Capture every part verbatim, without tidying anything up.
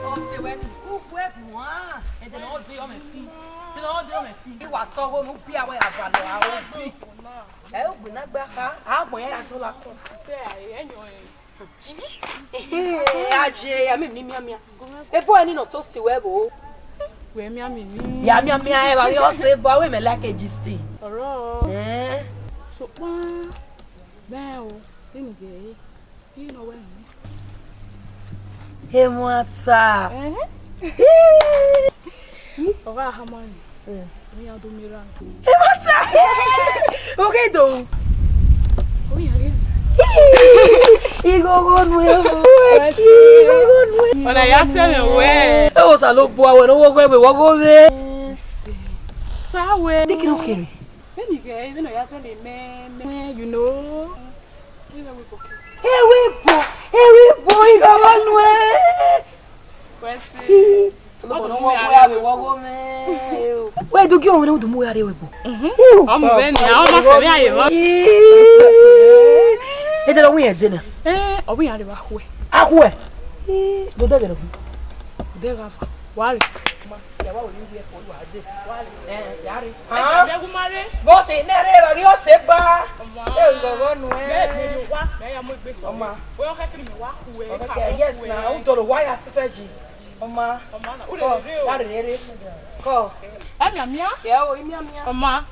Ọ se wẹ ni, u gu ẹbu an, ẹdẹ ne ọ de ọmẹ fi, ẹdẹ ne ọ de ọmẹ fi. I wa tọ ọghe ne u biẹ avbe avalọ aro bi. Ẹ, u gbe na gba kha, a gbọn ya ya zọ la kọ. A je, ya miẹn emwi ne I mianmian. Ebo ẹre ni nọ toast wẹ vbo? Wẹ mianmian emwi. Ya mianmian evba ghi ọ se ebo, avbe mẹ like gist. Ọrọ. Eh. Sokpan, bẹn o, vbene I ghe ẹre, I nọ wẹ nẹ. Emwata. Ẹhẹn. Ọ gha hama ni. Mm. Ọ ya do miẹn erha. Emwata. Oghe do. Ọ ya rre. Ighogho nuẹ. Ighogho nuẹ. Ọna ya sẹ mwẹ wẹ. E Osanobua wẹ ne ọ wo ghe wẹ, wo ghe mwẹ. Sa wẹ. Dikino kere. Vbene I ghe ẹre, vbene ọ ya zẹlẹ mẹ, mẹ, you know. Ewe ebo, ewe ebo, ighogho nuẹ. Wẹ se. Ih, Solomon, ọ wọ ghe wẹ, wọ ghe mwẹ. Wẹ do gie ọmọ ne u do mu gha rre ẹvbo. Mhm. Ọ mu vbe nia, ọ ma sẹ vbe a ye vbọ. Ih. Ede lọ wi ẹdẹ na. Eh, ọ wi ya rre vbe akhuẹ. Akhuẹ? Ih, do dẹghe rọ. Dẹghe ava. Wa rre. Ya wa wẹ ni wi ẹko wa de. Wa rre. Eh, ya rre. Ẹdẹ gu ma rre. Bọ se ne rre, wa ghi ọ se ba. Ọma. E lọghọ nuẹ. Mẹ, mẹ yo wa, mẹ ya mu egbe. Ọma. Wẹ ọ khẹke ne mẹ wa khu ẹ. Ọ khẹke, yes na, u dọlọ wa ya fẹfẹ ji. Ọma. Ọma na, u rere o. Ya rere. Kọ. Ẹ mianmian. Yẹ o, I mianmian. Ọma.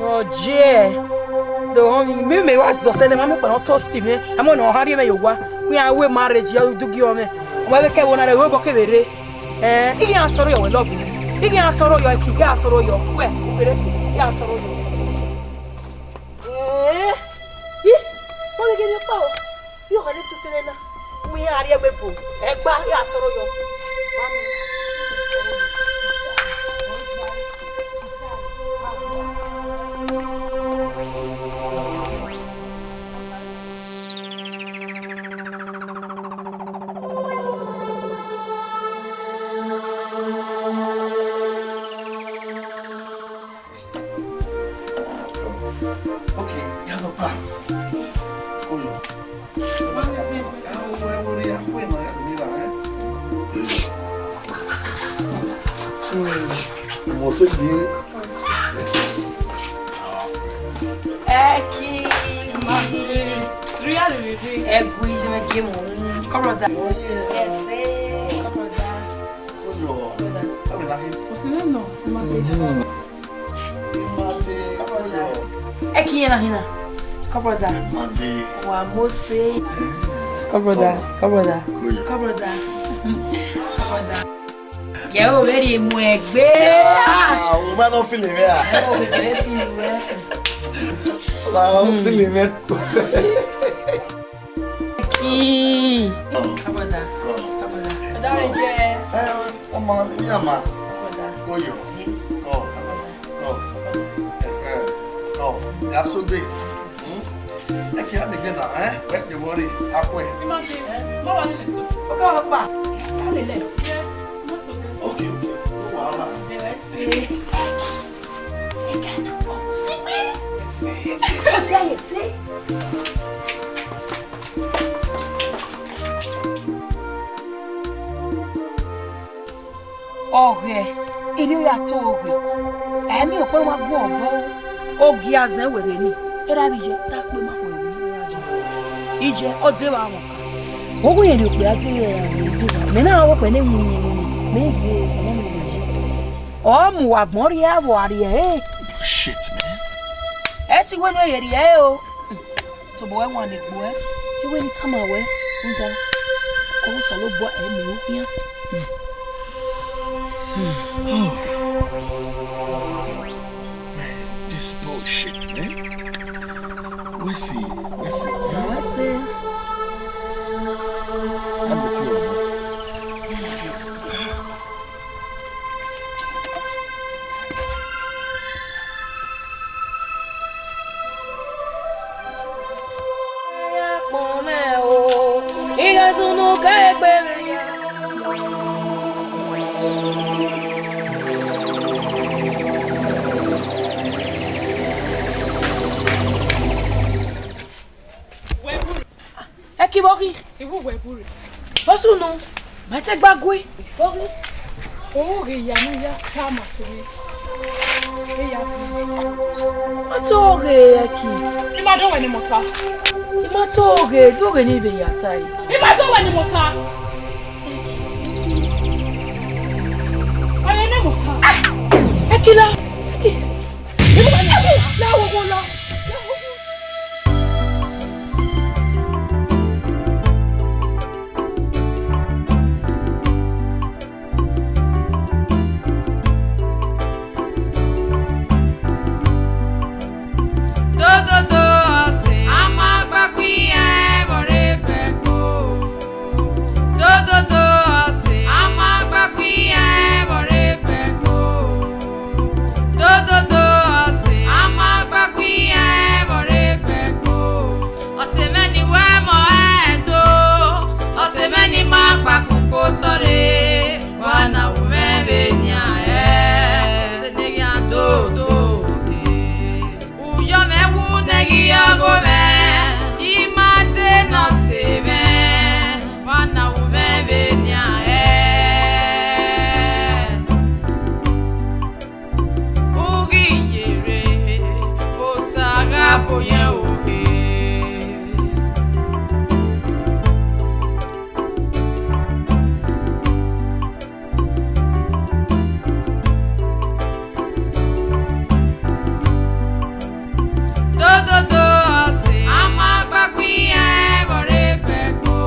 Ọ je. Do họn mi, mẹ wa zọ sẹ ne ma mu kpa nọ toast mẹ. Amọ ne ọ ha rhie mẹ yo wa. Ku ya wẹ marriage ya du gi ọmẹ. Ọmọ ẹvbo kẹvbo na rre, wẹ obọ kevbe rre. Eh, I ghi a sọrọ yọ wẹ love. I ghi a sọrọ yọ, Eki, I ghi a sọrọ yọ. Wẹ, u kere, I ghi a sọrọ yọ. Eh, I, wẹ ghe emwi ọkpa o. I gha ne tu fẹrẹ na. Mu iran rrie ẹvbo ebo. Ẹgba, I ghi a sọrọ yọ. Okay, ya no pa. Cool. Mo se bi. Eki. Ẹ gu iye mẹ gie mu. Come brother. Yes, eh, come brother. Oyo. Come brother. Sabe la ke. Kò sí lẹ́nu, ẹ máa gbé. Mm. Ẹ kí yẹn na hin na. Come brother. Wa mo se. Come brother. Come brother. Come brother. Come brother. Yẹ o, very mu ẹgbẹ. Ah, o ma no feel me, ah. Ẹ o, very feel me. Ma no feel me. Kii. Come brother. Come brother. Ọmọ, ibi ama. Come brother. Oyo. Come. Come. Come. Ya so gbe. Hmm? Ẹ kì í há mi gbé nà, ẹ́? Ẹ pè wọ́n rè, a kú ẹ̀. Ẹ má dé, ẹ má wà nílẹ̀ so. Ó ká wá pa. Ká lè lẹ̀. Ẹ má so bẹ́ẹ̀. Okay, okay. No wahala. Ẹ wá sí. Ẹ ká nà pọ̀ sí pé. Ó jẹ́ àyè sí. Ọghẹ, erriọ ya to oghe. Ẹmwẹ ọkpẹn wa gu ọbọ, ogiazẹ wẹ ghe ni. Erha vbe iye, ta kpe ma khuẹ vbe iye. Iye, ọ de vbe amwọ ka. Wo gu yẹn rhie okpia te rẹ ra vbe iye. Mẹ na wọ kpẹ ne mu yẹn mu, mẹ ghe ọmọ mi vbe iye. Ọ mu wa gbọn rhie avọ a rhie ẹre. Shit, man. Ẹ ti wẹ ne ọ ye rhie ẹre o. Tobọ wẹ wan egbe uẹ, iwẹ ne I tama wẹ, rhunmwuda, Osanobua ẹ miẹn okhian. Man, this bullshit, man. Wẹ sẹ, wẹ sẹ, wẹ sẹ. I'm with you, man. Ivbọghi. Iwu wẹ bu rre. Ọ sunu, ma te gba gue. Ivbọghi. Oghe ya ne u ya ta ma sẹ mwẹ. E ya gue. Ma te oghe, Ẹki. I ma do wẹ ne mẹ ta. I ma te oghe, do oghe ne I vbe ya ta ẹre. I ma do wẹ ne mẹ ta. Wa ye ne mẹ ta. Ẹki la. Ẹki. Ẹki, la wo wo lọ. Dododo ọse, a ma gba gu iran ẹvbo rre kpẹko. Dododo ọse, a ma gba gu iran ẹvbo rre kpẹko. Dododo ọse, a ma gba gu iran ẹvbo rre kpẹko. Ọse mwẹ ni wẹ mọ ẹdo, ọse mwẹ ni ma kpakoko tọrre, wa na ru mwẹ vbenian hẹ, ọse ne ghian dodo rre. Uyọ mwẹ wu ne ghi ọgho mwẹ, I ma te ne ọse mwẹ, wa na ru mwẹ vbenian hẹ. U ghi ye rre, Osa gha bo yẹn oghe. Dododo ọse, a ma gba gu iran ẹvbo rre kpẹko.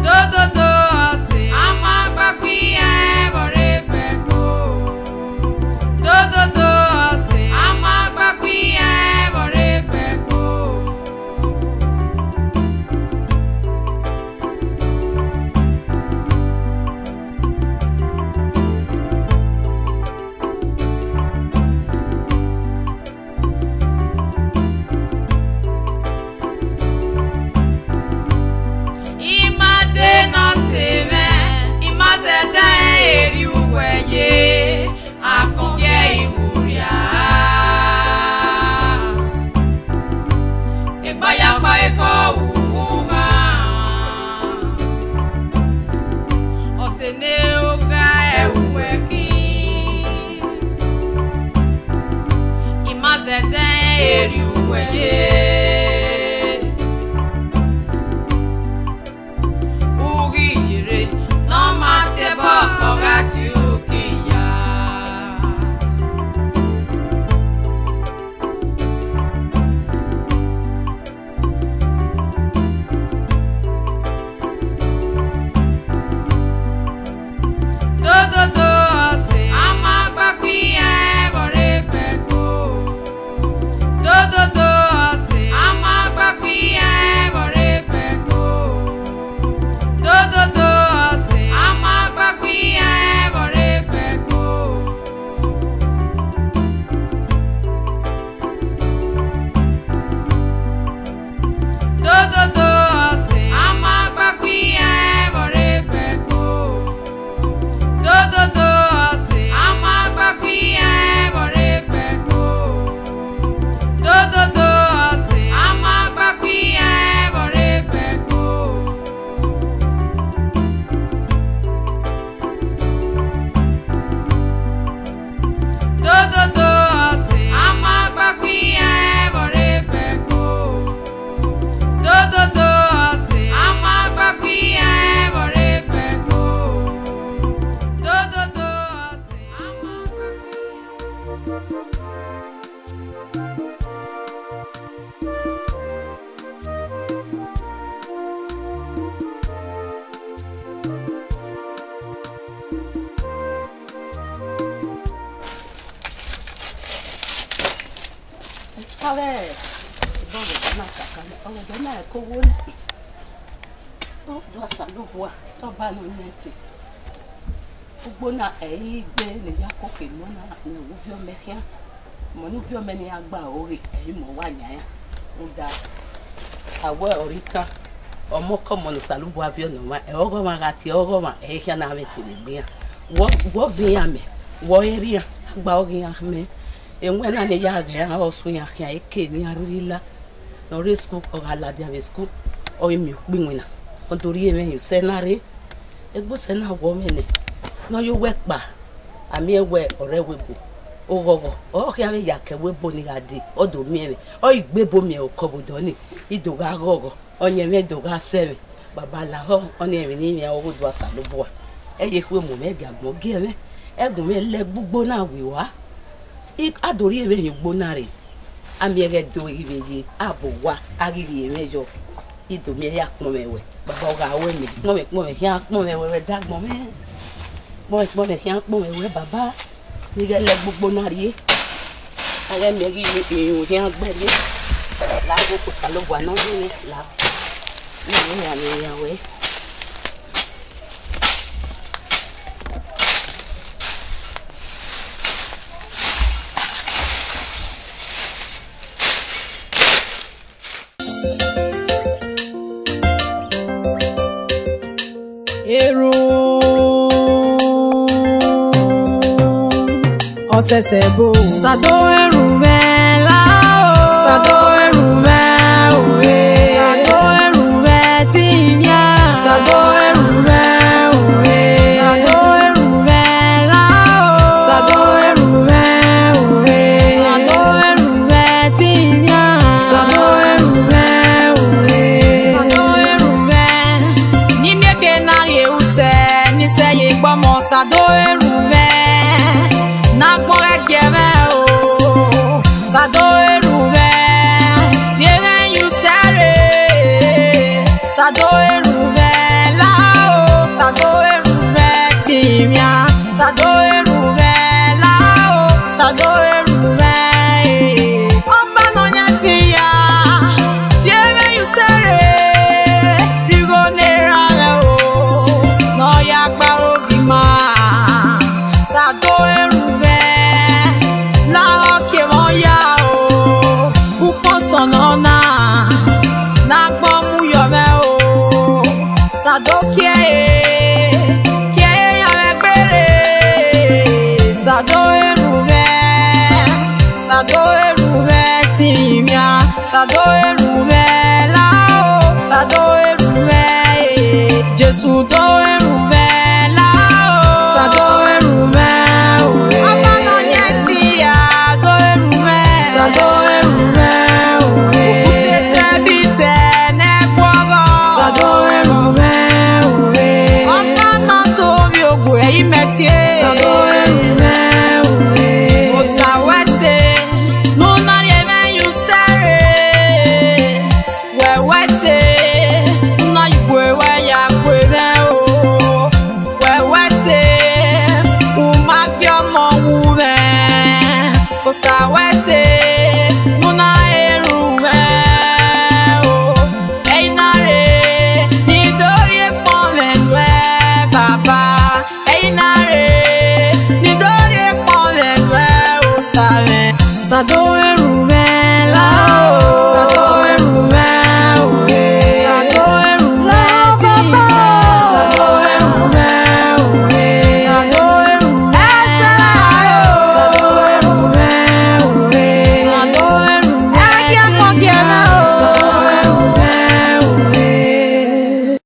Dododo ọse, a ma gba gu iran ẹvbo rre kpẹko. Dododo ọse, a ma gba gu iran ẹvbo rre kpẹko. I ma te ne ọse mwẹ, I ma zẹdẹ rẹn erriọ uwẹ ye, akọn gie I wu rria. Egba ya kpa ekhọe uwu ghan, ọse ne ogha ẹre uwẹ khin. I ma zẹdẹ rẹn erriọ uwẹ ye. U ghi ye rre, ne ọ ma tie ẹbọ, ọ gha tie uki ya. Dododo ọse, a ma gba gu iran ẹvbo rre kpẹko. Dododo ọse, a ma gba gu iran ẹvbo rre kpẹko. Dododo ọse, a ma gba gu iran ẹvbo rre kpẹko. Dododo ọse, a ma gba gu iran ẹvbo rre kpẹko. Dododo ọse, a ma gba gu iran ẹvbo rre kpẹko. Dododo ọse, a ma gba gu iran ẹvbo rre kpẹko. Dododo ọse, a ma gba gu iran ẹvbo rre kpẹko. Dododo ọse, a ma gba gu iran ẹvbo rre kpẹko. Dododo ọse, a ma gba gu iran. Ọghe, ọghe na kaka, ọghe na ko wo na. Ọ do Osanobua, Ọba nọ nẹ te. Ugbo na ẹ i gbe ne I ya koko emọ na ne uvbiọmẹ khian. Emọ ne uvbiọmẹ ne iran gba ro ghe, ẹ i mọ wa yan iran. Rhunmwuda, a wẹ ọre ikan, ọmọkọmọ ne Osanobua viọ ne ọmwa, ẹ ọghọ ọmwa gha tie ọghọ ọmwa, ẹ i khian na mwẹ te vbe egbe iran. Wẹ, wẹ ọ viọ iran mẹ, wẹ ọ re iran, a gba ọghe iran mẹ. Ewẹn na ne ya ghe iran, ọ sẹ iran khian, eke ne iran rhirhi la. Ne ọ rre school, ọ gha ladian vbe school, Ọ i miẹn ukpo iwinna, ọ do rhie mwẹ hin usẹ na rre. Egbe usẹ na wọọ mwẹ nẹ, ne ọ ye owẹ kpa, a miẹn wẹ ọ rre ẹvbo ebo, oghọghọ, ọ khian vbe ya ke ẹvbo ebo ni gha dee, ọ do miẹn mwẹ, ọ i gbe ebo miẹn okọ vbe odọ ni, I do gha ghọghọ, ọyẹnmwẹ do gha sẹ mwẹ. Baba lahọ, ọnii ẹmwẹ ne I miẹn ọghe odua Osanobua. Ẹ ye khu emu mwẹ gie agbọn gie mwẹ, ẹgun mwẹ lẹ gbe ugbo na wi ua. I, a do rhie vbe hin ugbo na rre, a miẹn ẹghẹ do ghi vbe ye, a bu owa, a ghi rhie mwẹ yọ. I do miẹn ya kpọnmwẹ wẹ, Baba, ọ gha ru ẹmwẹ, kpọnmwẹ, kpọnmwẹ khian kpọnmwẹ wẹ, wẹ dagbọn mwẹ. Kpọnmwẹ, kpọnmwẹ khian kpọnmwẹ wẹ, Baba, ne I ghẹ lẹ gbe ugbo na rrie. A ghẹ miẹn ghi irun khian gbe rrie. La ghe Osanobua ne ọ ye mwẹ, la. Ne I miẹn iran ne iran wẹ. Erhunmwu, ọ sẹsẹ bo. Sado erhunmwu mwẹ la o. Sado erhunmwu mwẹ oe. Sado erhunmwu mwẹ te I miẹn. Sado erhunmwu mwẹ oe. Sado erhunmwu mwẹ la o. Sado erhunmwu mwẹ oe. Sado erhunmwu mwẹ te I miẹn. Sado erhunmwu mwẹ oe. Sado erhunmwu mwẹ. Ne I miẹn eke ne a rhie usẹ, ne I sẹ ye egbe ọmọ, Sado erhunmwu mwẹ. Ne agbọn ghẹ gie mwẹ o, Sado erhunmwu mwẹ. Rhie mwẹ ye usẹ rre, Sado erhunmwu mwẹ la o, Sado erhunmwu mwẹ te I miẹn. Sado erhunmwu mwẹ la o, Sado erhunmwu mwẹ, eh. Ọba ne ọ yan ẹtin ya, rhie mwẹ ye usẹ rre, rhie igho ne erha mwẹ o, ne ọ ya gbe aro ghi ma. Sado erhunmwu mwẹ, lahọ kie mwẹ ọ ya o, ukpọn sọn nọ na, ne agbọn mu yọ mwẹ o. Sado kie ẹre, kie ẹre ya mwẹ gberra. Sado erhunmwu mwẹ, Sado erhunmwu mwẹ te I miẹn. Sado erhunmwu mwẹ la o, Sado erhunmwu mwẹ, eh. Jesu do erhunmwu mwẹ la o, Sado erhunmwu mwẹ o, eh. Ọba ne ọ yan ẹtin ya do erhunmwu mwẹ, Sado erhunmwu mwẹ o, eh. Okutete bi tẹ ne ẹguọghọ, Sado erhunmwu mwẹ o, eh. Ọba ne ọ to ovbi ogue ẹre imẹ tie, Sado erhunmwu mwẹ o, eh. Osa wẹ ẹse, ne u na rhie mwẹ ye usẹ rre. Wẹ wẹ ẹse, ne u na ye ugue wẹ ya kue mwẹ o. Wẹ wẹ ẹse, u ma gie ọmọ wu mwẹ. Osa wẹ ẹse, ne u na erhunmwu mwẹ o. Ẹi na rre, ne I do rhie ekpọnmwẹ nuẹ, Baba. Ẹi na rre, ne I do rhie ekpọnmwẹ nuẹ, Osa mwẹ. Sado erhunmwu mwẹ la o. Sado erhunmwu mwẹ o, eh. Sado erhunmwu mwẹ te I miẹn. Sado erhunmwu mwẹ o, eh. Sado erhunmwu mwẹ la o. Sado erhunmwu mwẹ o, eh. Sado erhunmwu mwẹ te I miẹn. Sado erhunmwu mwẹ o, eh.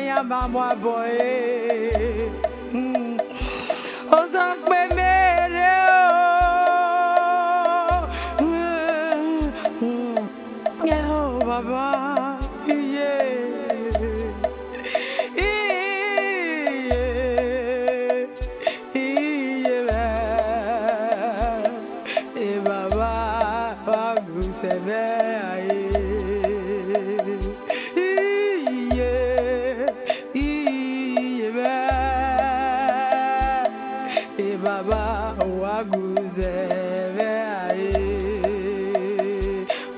Ya ma mu abọ ẹre. Mm. Osa kpe mẹ rre o. Mm. Ẹ o, Baba, iye. Iye. Iye mwẹ, e Baba, wa gu sẹ mwẹ ae. Iye, iye mwẹ, e Baba, wa gu sẹ mwẹ ae.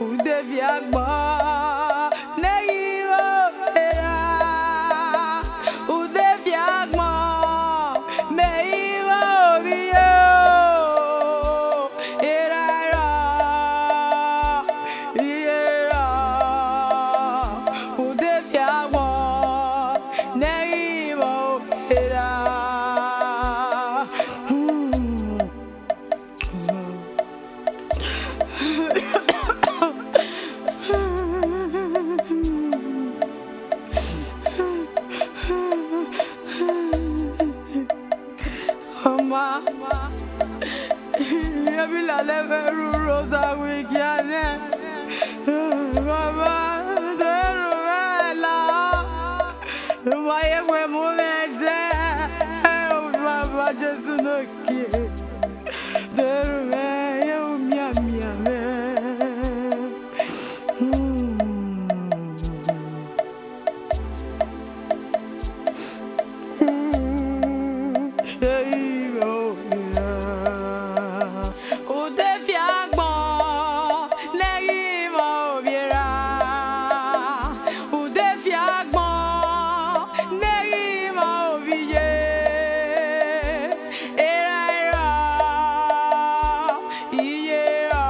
Ude fi agbọn ne ghi vbe ovbi erha, ude fi agbọn ne ghi vbe ovbi iye o, erha erha, iye erha, ude fi agbọn ne ghi vbe ovbi erha. Hmm. Ọ maan, emwi lele mwẹ rhurhu osa vbe igian nẹ. Baba, do ru mwẹ la. Wa ye wẹ mu mwẹ dẹ. Baba Jesu ne Ogie, do ru mwẹ ye umianmian mwẹ. Hmm. Ude fi agbọn ne ghi vbe ovbi erha. Ude fi agbọn ne ghi vbe ovbi iye. Erha erha, iye erha,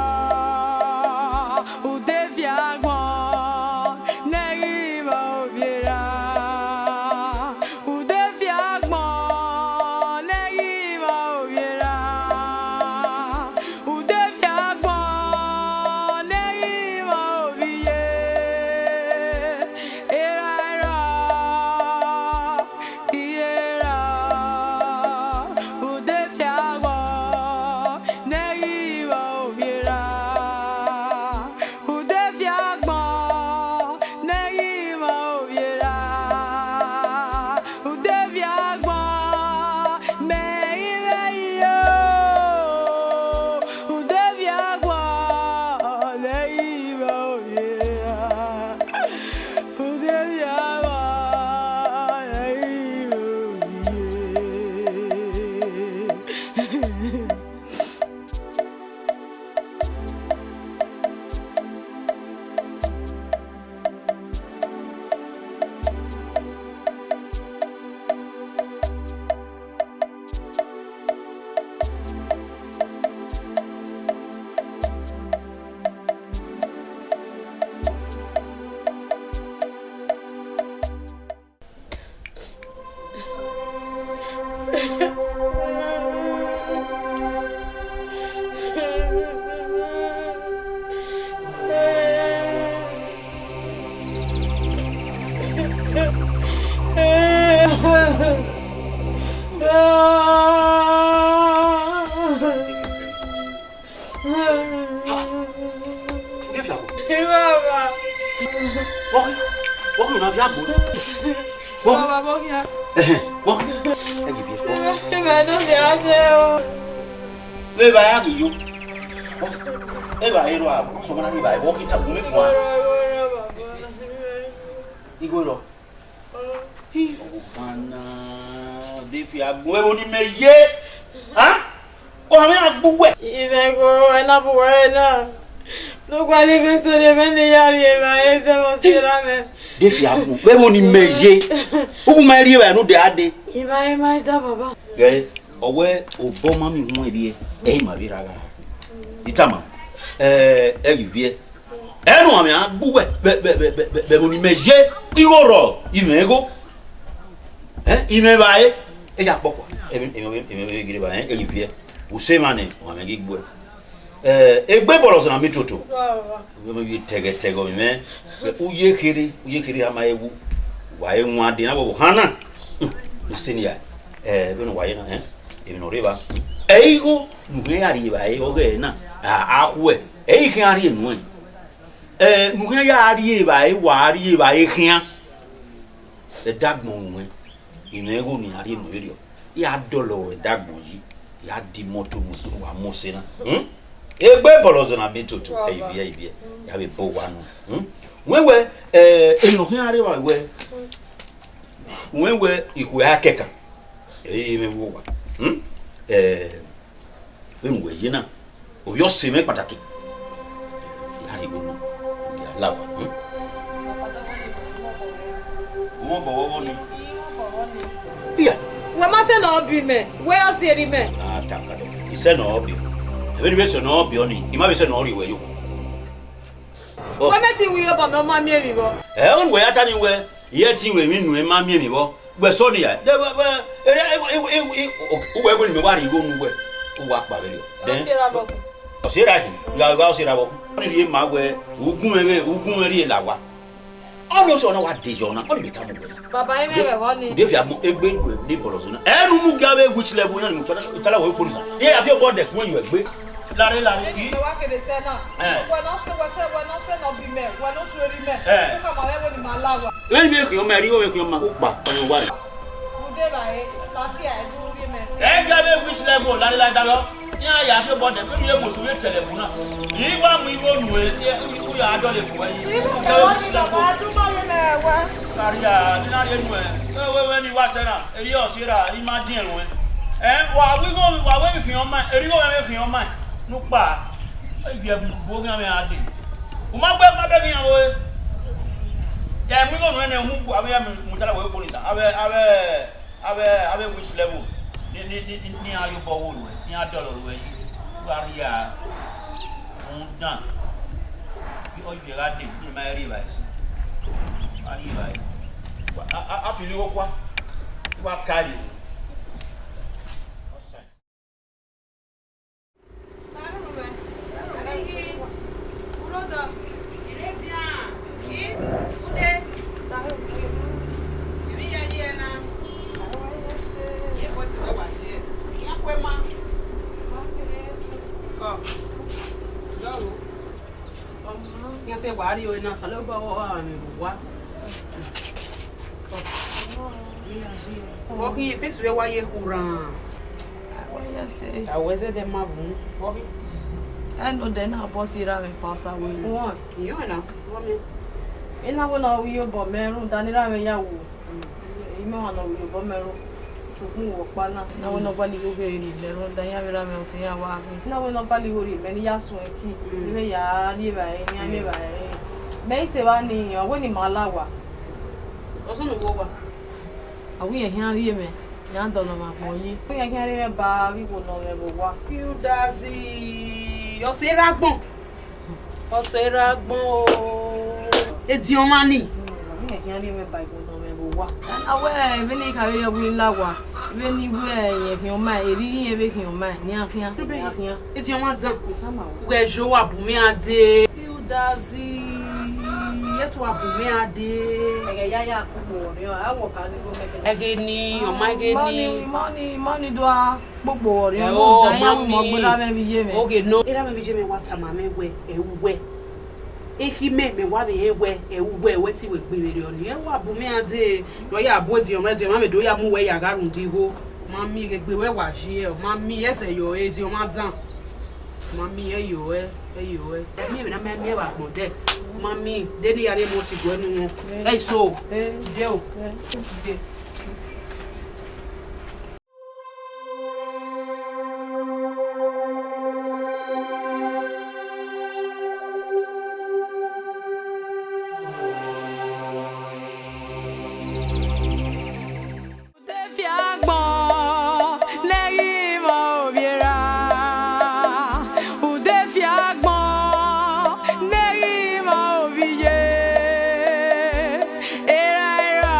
ude fi agbọn ne ghi vbe ovbi erha. Ude fi agbọn ne ghi vbe ovbi erha. Ude fi agbọn ne ghi vbe ovbi iye. Erha erha, iye erha, ude fi agbọn ne ghi vbe ovbi erha. Ude fi agbọn ne ghi vbe ovbi erha. Ude fi agbọn ne ghi vbe iye o. Ude fi agbọn ne ghi vbe ovbi erha. Ude fi agbọn ne ghi vbe ovbi iye. Ha! Nge fiangbe. Baba. Vbọ khin? Vbọ khin ne a via gbe? Vbọ khin? Baba, vbọ khin? Ẹhẹn, vbọ khin? Ẹ ghi viẹ, vbọ khin? Ima ne ọ via dẹ o. Vbe evbare a ghi yo. Vbọ khin? Evbare rrọọ, sọmọ na rhie evbare, vbọ khin ta gu mẹ guan. Igho rrọọ. Hi, ọvbokhan na, de fi agbọn ẹvbo ne imẹ ye. Ha? Ọ ha mwẹ a gbe uwẹ? Imẹ gho, ẹna bu uwẹ na. Ne u gualọ igho eso ne ẹmwẹ ne ya rhie evbare zẹ vbe ọse erha mwẹ. De fi agbọn, vbe ẹvbo ne imẹ ye. Uwu ma rhie evbare ne u de a de. Ima, ima da baba. Ghẹ, ọ wẹ obọ ma mi wọn rhie, ẹ i ma vbe rra gha. I tama, ẹ, ẹ ghi viẹ. Ẹnu amẹ a gbe uwẹ vbe, vbe, vbe, vbe, vbe ẹvbo ne imẹ ye, igho rrọọ, imẹ igho. Ẹ, imẹ vbare, e ya kpọkua, emwi, emwi, emwi, emwi gire vbare, e ghi viẹ, usẹ emwa nẹ, ọ mwẹ ghi gbuẹ. Ẹ, egbe bọlọ zẹ na mi toto. Vbe tẹghẹ tẹghẹ ọmwi mwẹ, u ye kherhe, u ye kherhe a ma he wu. Wa he wan de na vbe ohan na. Hmm, na sẹ nian. Eh, vbene uwa ye na, eh? Emwi ne ọ rre evba. Ẹ igho ne u khian ya rri evbare ọghẹe na, a, a khuẹ. Ẹ i khian rhie nuẹn. Eh, ne u khian ya rri evbare, wa rri evbare khian. Ẹdagbọn ruẹn, I mwẹ igho ne iran rhie nuẹn vberriọ. I gha dọlọ ẹdagbọn yi, I gha di imọto nuẹn, wa mu ose na. Hmm? Egbe bọlọzọ na miẹn toto, ẹ i viẹ, ẹ i viẹ, ya vbe bọ owa nuẹn. Hmm? Wẹ wẹ, eh, emwi ne ọ khian rre evbare wẹ, wẹ wẹ ikhuo a kẹkan, ẹ i mwẹ vbe owa. Hmm? Eh, vbene uwẹ ye na, ovbi ọse mwẹ kpataki. Ya rhie igho nuẹn, ya la owa. Hmm? Ọmọ bọ vbọ ni. Iya. Wẹ ma sẹ ne ọ bi mẹ, wẹ ọ si erha mẹ. Ah, ta ka dọ. I sẹ ne ọ bi. Ẹvbo ne I vbe sẹ ne ọ bi ọnii, I ma vbe sẹ ne ọ rhie wẹ yo. Wẹ mẹ te ru iyobọ mẹ, ọ ma miẹn emwi vbọ. Ẹ, ọghe ne uwẹ ya ta ni wẹ, I i te ru emwi nuẹn ma miẹn emwi vbọ. Wẹ sẹ ọnii ya. De wẹ, wẹ, ere, e, e, e, e, uwẹ wẹ ne imẹ wa rhie igho ne uwẹ, u wa kpa vberriọ. Then, ọ si erha vbọ. Ọ si erha hin, gha, gha ọ si erha vbọ. Ọnii rhie ma wẹ, u gu mwẹ vbe, u gu mwẹ rhie la owa. Ọnii ọsẹ ọna wa de yọ na, ọnii vbe tama uwẹ na. Baba, I mwẹ vbe vbọ ni. Ude fi amọ egbe ru ne bọlọzọ na. Ẹ ne u mu gia vbe which level na ni mu tala, tala wẹ kpo ni sa. Iran ya fi obọ dẹkun ẹn yọ egbe. Lare, lare. Eni mẹ wa kere sẹ na. Eh. Wẹ ne ọ sẹ, wẹ sẹ, wẹ ne ọ sẹ ne ọ bi mẹ, wẹ ne ọ tu erha mẹ. Eh. U khama mwẹ wẹ ne ima la owa. Vbene I vbe khian ọma, erha igho vbe khian ọma, u kpa, ọ ye owa rre. Ude vba re, ka si a, ẹ do rhie mẹ sẹ. Ẹ gia vbe which level, lare, lare, davbe ọ. Iran ya fi obọ dẹkun ẹn yọ egbe, otu vbe tẹlẹ ẹvbo na. I wa mu igho nuẹn, u ya dọlọ egbe uwẹ yi. Igho kẹrẹ ọnii, baba, a do ma rhie mẹ wẹ. Ka rhia, ne I na rhie nuẹn. Wẹ, wẹ, wẹ ne I wa sẹ na, erriọ ọ si erha, I ma diẹn ruẹn. Ẹ, wa wẹ igho, wa wẹ vbe khian ọma, erha igho mwẹ vbe khian ọma, ne u kpa, ivbi ẹvbo ugbo khian mwẹ a dee. U ma gbe, ma bẹghe iran vbe ore. Ya mu igho nuẹn nẹ, u mu gu avbe iran mu tala wẹ kpo ni sa. Avbe, avbe, avbe, avbe which level? Ni, ni, ni, ni, ne iran ye obọ vbe ruẹ, ne iran dọlọ ruẹ yi. U gha rhia, rhunmwuda, ọ ye gha dee, ne ima rhie evbare sin. A rhie evbare. A, a, a fili okua, u wa ka rhie. Iran sẹ wa rrie ọre na, Osanobua ọre ọmwa ne owa. Vbe ọ khin, face wẹ wa ye khuran. A wa ya sẹ. A wẹ zẹdẹ ma vbu. Vbe ọ khin? Ẹ ne odẹ na obọ si erha mwẹ pa Osa wẹ. Wọn, iyọn na, vbe ọ miẹn? I na wẹ ne ọ ru iyobọ mẹ rhunmwuda ne erha mwẹ ya wu. Imẹ ọmwa ne ọ ru iyobọ mẹ ro. Sokpan vbe ọkpa na, I na wẹ ne ọ bali igho rhie mẹ rhunmwuda iran vbe erha mwẹ ọse iran wa ghi. I na wẹ ne ọ bali igho rhie mẹ ne I ya suẹn ẹki, ne I vbe ya rhie evbare, ne iran rhie evbare. Mẹ i sẹ evba nii, ọ wẹ ne ima la owa. Ọzọ ne uwa owa. A wẹ irẹn khian rhie mwẹ, iran dọlọ mwẹ agbọn yi. Ọ wẹ irẹn khian rhie mwẹ ba vbe igho ne ọ mwẹ vbe owa. Yudazi, ọse erha agbọn. Ọse erha agbọn o. Ediọn ọmwa nii. Ọ wẹ irẹn khian rhie mwẹ ba igho ne ọ mwẹ vbe owa. A wẹ vbene I kha vbe rhie ọghe I la owa, vbene I wẹ irẹn khian ọmaẹn, erha irẹn vbe khian ọmaẹn, ne iran khian, ne iran khian. Ediọn ọmwa dan. Wẹ yo wa bu mwẹ a dee. Yudazi, ẹ tu wa bu mwẹ a dee. Ẹghẹ ya ya kugbo ọnii, a wọ ka ni go mẹ. Ẹghẹ nii, ọ ma ẹghẹ nii. Mọni, mọni, mọni do a kpokpo ọnii, ẹ, ọ o, da iran mọmi, mu ọgberra mwẹ vbe iye mwẹ. Oge nọ, erha mwẹ vbe iye mwẹ wa tama mwẹ wẹ, ẹ u wẹ. Ekhi mẹ, mẹ wa vbe rẹn wẹ, ẹ u wẹ, wẹ te wẹ gbe vberriọ nii. Ẹ wa bu mwẹ a dee, ne ọ ya bu ediọn mwẹ, ediọn mwẹ vbe do ya mu wẹ ya gha rhunmwuda igho. Mọmi, egbe wẹ wa yi ẹ, mọmi, ẹsẹ yọ ediọn mwẹ dan. Mọmi, ẹ yọ ẹ, ẹ yọ ẹ. Miẹn vbe na ma miẹn vbe agbọn dẹ. Mọmi, de ne I ya rhie mọ ti guẹ nu wọn. Ẹ so, de o, de. Ude fi agbọn ne ghi mwẹ ovbi erha, ude fi agbọn ne ghi mwẹ ovbi iye, erha erha,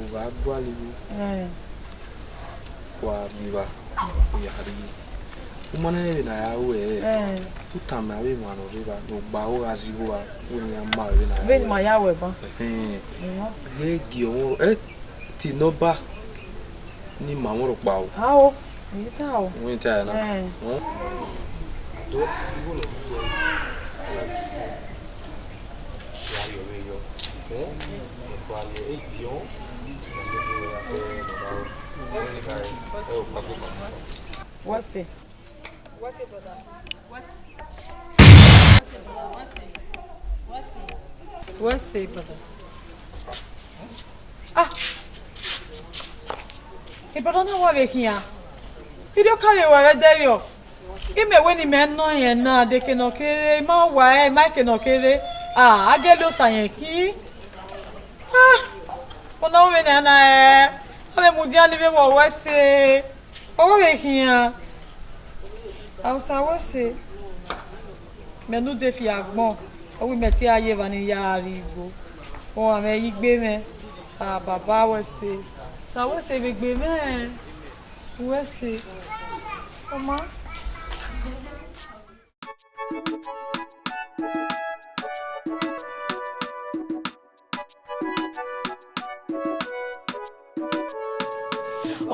U gha gualọ igho, eh, wa rri evba, u ya rrie. U ma na rẹn vbene a ya ru ẹre, eh, u tama avbe emwa ne ọ rre evba, ne ọ gba aro gha zẹ igho ra, wẹ ne iran ma vbene a ya, vbene ru ma ẹre, ya ru ẹban. Ẹhẹn. Irẹn. He gie ọmọ, eh, te ne ọ ba ne ima mwẹ rhọkpa o. Ao, I ta o. Wẹ ta na. Eh. Hmm? Wẹ sẹ. Wẹ sẹ, brother. Wẹ sẹ, brother. Ah! Brother na wa vbe khian. Irhiọka vbe wẹ vbe ẹdẹrriọ. Imẹ wẹ ne imẹ nọ rẹn na, de eke ne ọ kere, I ma wa ẹre, I ma eke ne ọ kere. Ah, a gele osa rẹn khin. Ah! Ọna vbe ne a na ẹ, a vbe mudia ni vbe wẹ wẹ sẹ. Ọ wa vbe khian. Hausa wẹ sẹ. Mẹ ne ude fi agbọn, ọ wẹ mẹ te a ye evba ni ya rrie igho. Ọ mwẹ ye igbe mwẹ. Ah, baba wẹ sẹ. Sa wẹ sẹ vbe egbe mwẹ. Wẹ sẹ. Ọ ma.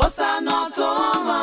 Osa ne ọ tọn ọmwa.